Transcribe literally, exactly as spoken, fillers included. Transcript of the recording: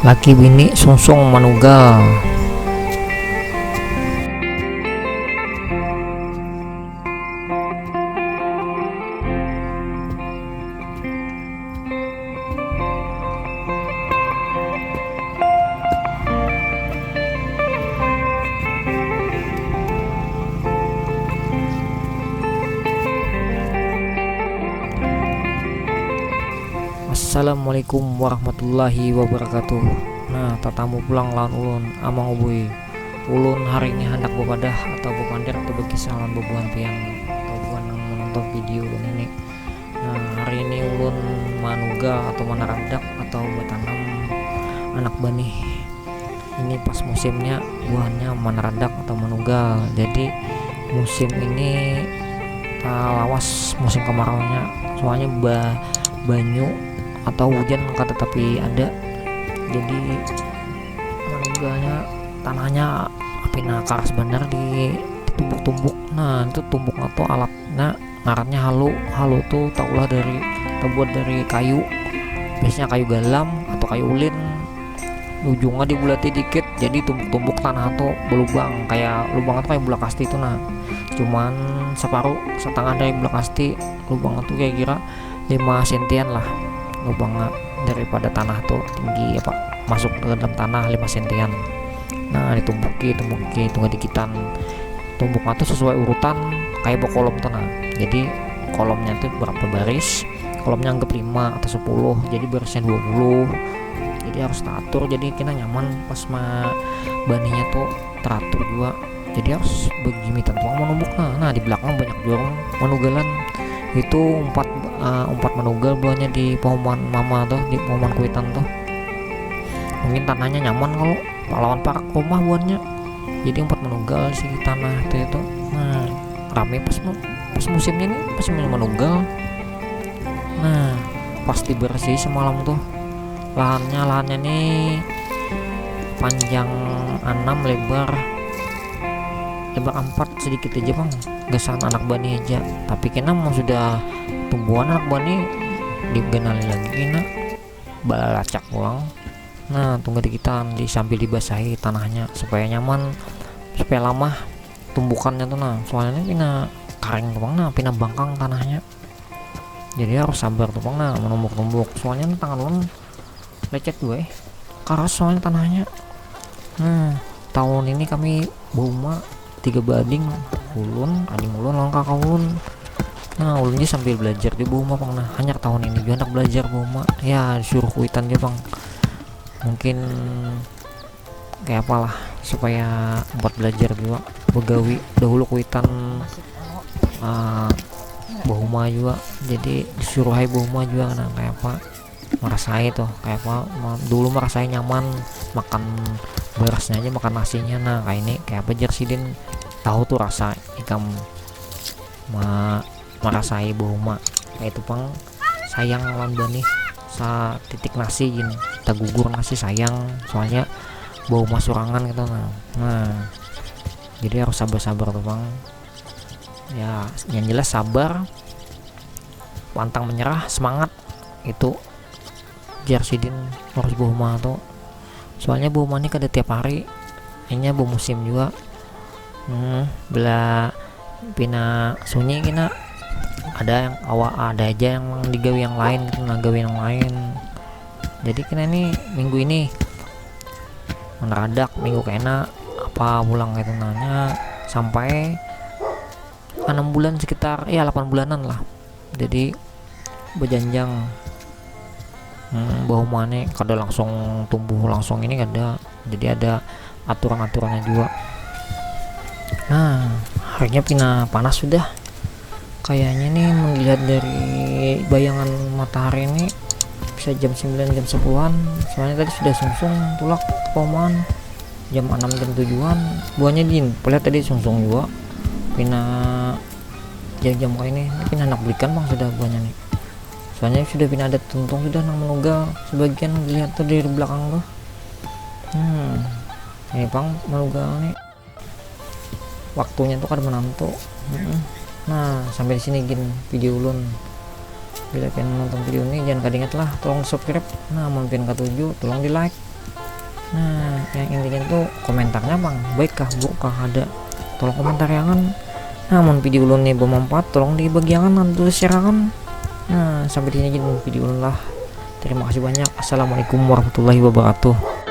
Laki bini sungsung manugal. Assalamualaikum warahmatullahi wabarakatuh. Nah, tatamu pulang lawan ulun, Amang Ubui. Ulun hari ini handak bepadah atau bepander atau berkisah lawan bebuhan pian atau buhan nang menonton video ulun ini. Nah, hari ini ulun manugal atau manaradak atau betanam anak banih. Ini pas musimnya buahnya manaradak atau manugal. Jadi musim ini, ah, lawas musim kemaraunya. Soalnya ba-, banyu atau hujan kada tapi ada. Jadi manugalnya tanahnya pina karas banar di, ditumbuk-tumbuk. Nah, itu tumbuknya tuh alatnya ngarannya halu. Halu tuh taulah dari, terbuat dari kayu. Biasanya kayu galam atau kayu ulin. Ujungnya dibulati dikit, jadi tumbuk-tumbuk tanah tuh belubang, kayak lubang tuh kayak bulak asti tuh, nah. Cuman separuh, setengah dari bulak asti. Lubang tuh kira-kira lima sentian lah lubangnya daripada tanah tuh tinggi apa, masuk ke dalam tanah lima sentian. Nah, ditumbuki, tumbuki, tunggu dikitan. Tumbuknya tuh sesuai urutan kayak kolom tuh, nah. Jadi kolomnya tuh berapa baris? Kolomnya anggap lima atau sepuluh, jadi barisnya dua puluh. Jadi harus teratur, jadi kena nyaman pas ma-, banihnya tuh teratur juga. Jadi harus begimitan pang manumbuk, nah. Nah, di belakang banyak juga orang manugalan. Itu umpat, eh, umpat manugal buahnya di pahuman mama tuh, di pahuman kuitan tuh. Mungkin tanahnya nyaman kalau lawan parak rumah buahnya. Jadi umpat manugal sih tanah tuh itu. Nah, rame pas mu-, pas musimnya nih, pas musim manugal. Nah, pas dibersih semalam tuh. Lahannya, lahannya nih panjang enam, lebar, lebar empat, sedikit aja, Bang. Gasan anak bani aja. Tapi kena mau sudah tumbuhan anak bani, diganali lagi kena. Balacak pulang. Nah, tunggu dikitan di, sambil dibasahi tanahnya supaya nyaman, supaya lamah tumbukannya tuh, nah. Soalnya pina karing tuh, Bang, nah, pina bangkang tanahnya. Jadi harus sabar tuh, Bang, nah, menumbuk-numbuk. Soalnya nih tangan ulun lecet gue. Karas soalnya tanahnya. Nah, tahun ini kami bauma tiga bading, ulun, ading ulun, lawan kakak ulun. Nah, ulun juga sambil belajar di bauma pang, nah. Hanyar tahun ini juga handak belajar bauma. Ya, disuruh kuitan juga pang. Mungkin kayak apalah supaya buat belajar juga begawi dahulu kuitan, uh, bauma juga. Jadi disuruh hai bauma juga, nah, kayak apa merasai tuh, kayak apa ma-, dulu merasai nyaman makan berasnya aja, makan nasinya. Nah, kayak ini, kayak apa jer sidin tahu tuh rasa ikam ma-, merasai bauma. Kayak itu pang sayang lawan banih, satitik nasi gin tagugur nasi sayang, soalnya bauma surangan gitu, nah. Nah, jadi harus sabar-sabar tuh, Bang. Ya, yang jelas sabar, pantang menyerah, semangat. Itu jar sidin ngurus bauma tuh. Soalnya bauma ni kada tiap hari, inya bamusim juga. Hmm, bila pina sunyi kena ada yang awa, ada aja yang digawi yang lain gitu, nah, gawi yang lain. Jadi kena ini minggu ini mendadak, minggu kena apa pulang gitu, nanya sampai enam bulan sekitar, ya, delapan bulanan lah. Jadi berjanjang, hmm, bauma ni kada langsung tumbuh langsung ini kada. Jadi ada aturan-aturannya juga. Nah, harinya pina panas sudah. Kayaknya nih melihat dari bayangan matahari ini bisa jam sembilan, jam sepuluhan. Soalnya tadi sudah sungsung tulak ke pauman jam enam, jam tujuhan. Buahnya din, lihat tadi sungsung juga. Pina jam-jam kayak ini, ini pina handak belikan, Bang, sudah buahnya nih. Soalnya sudah pina ada tuntung sudah nang manugal sebagian, dilihat tuh dari belakang tuh. Hmm, ini pang manugal nih. Waktunya tuh kada menantu. Mm-mm. Nah, sampai di sini gin video ulun. Bila pian nonton video ini, jangan kada ingat lah, tolong subscribe. Nah, mun pian katuju, tolong di like. Nah, yang intinya tuh komentarnya bang, baik kah, buruk kah, ada, tolong komentariangan. Nah, mun video ulun nih bermanfaat, tolong dibagiangan atau share-akan. Nah, sampai di sini aja dulu video ulun lah. Terima kasih banyak. Assalamualaikum warahmatullahi wabarakatuh.